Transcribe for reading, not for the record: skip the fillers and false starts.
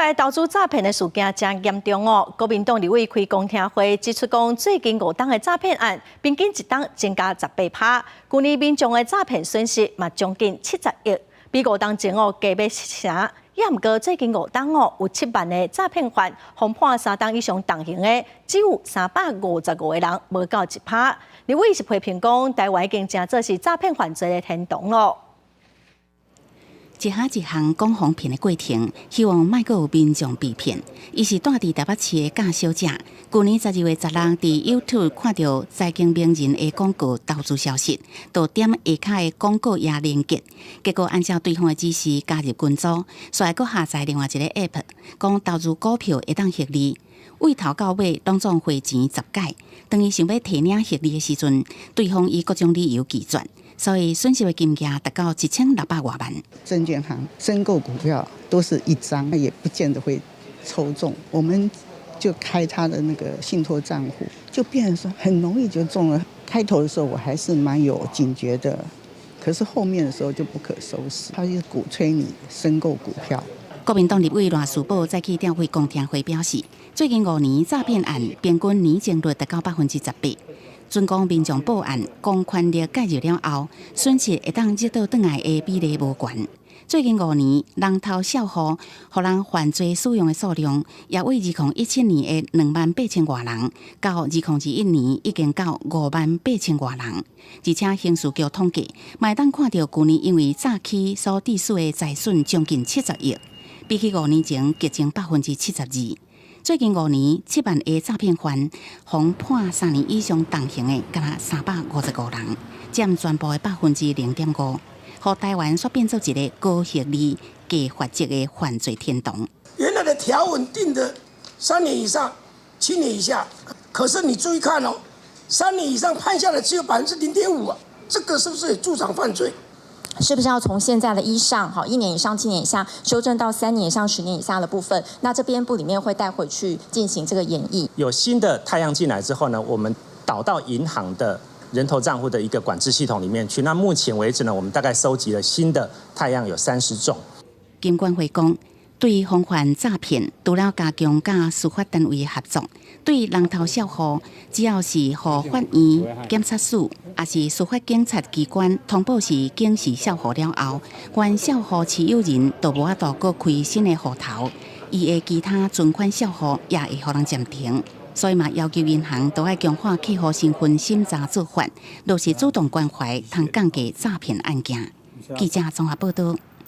來投資詐騙的事件誠嚴重哦。國民黨立委開公聽會指出，講最近五冬的詐騙案，平均一冬增加18%。舊年民眾的詐騙損失嘛將近70億，比五冬前哦加欲七成。也毋過最近五冬哦有7萬個詐騙犯，予判3冬以上重刑的，只有355個人，無夠1%。立委是批評講，台灣已經成做是詐騙犯罪的天堂咯。一下一項講防騙的過程，希望莫閣有民眾被騙。伊是住佇台北市的賈小姐，舊年12月16佇 YouTube 看著財經名人的廣告投資消息，就點下跤的廣告頁連結，結果按照對方的指示加入群組，煞來閣下載另外一個 App，講投資股票會當獲利，對頭到尾攏總匯錢十擺。當伊想欲提領獲利的時陣，對方以各種理由拒絕。所以損失的金額達到1600外萬。證券行申購股票都是一張，也不見得會抽中。我們就開他的那個信託賬戶，就變成說很容易就中了。開頭的時候我還是蠻有警覺的，可是後面的時候就不可收拾。他就鼓吹你申購股票。國民黨立委賴士葆再去調會公聽會表示，最近5年詐騙案平均年增率達到18%。準講民眾報案，公權力介入了後，損失會當折倒轉來的比例無懸。最近五年，人頭帳戶予人犯罪使用的數量，也對2017年的2萬8千外人，到2021年已經到5萬8千外人。而且刑事局統計，嘛會當看著舊年因為詐欺所致損的財損將近70億，比起5年前激增72%。最近五年，7萬個詐騙犯，予判3年以上重刑的，干焦355人，佔全部的0.5%，予台灣煞變做一个高獲利、低罰則的犯罪天堂。原來的條文定的3年以上7年以下，可是你注意看哦，三年以上判下來只有0.5%啊，這個是不是也助長犯罪？是不是要從現在的一上，好1年以上7年以下，修正到3年以上10年以下的部分？那這邊部裡面會帶回去進行這個研議。有新的態樣進來之後呢，我們導到銀行的人頭賬戶的一個管制系統裡面去。那目前為止呢，我們大概收集了新的態樣有30種。金管會講，對防範詐騙，除了加強佮司法單位合作，對人頭帳戶，只要是予法院、檢察署，抑是司法警察機關通報是警示帳戶了後，原帳戶持有人就無法度閣開新的戶頭，伊的其他存款帳戶也會予人暫停。所以嘛，要求銀行都愛強化客戶身份審查做法，落實主動關懷，通降低詐騙案件。記者綜合報導。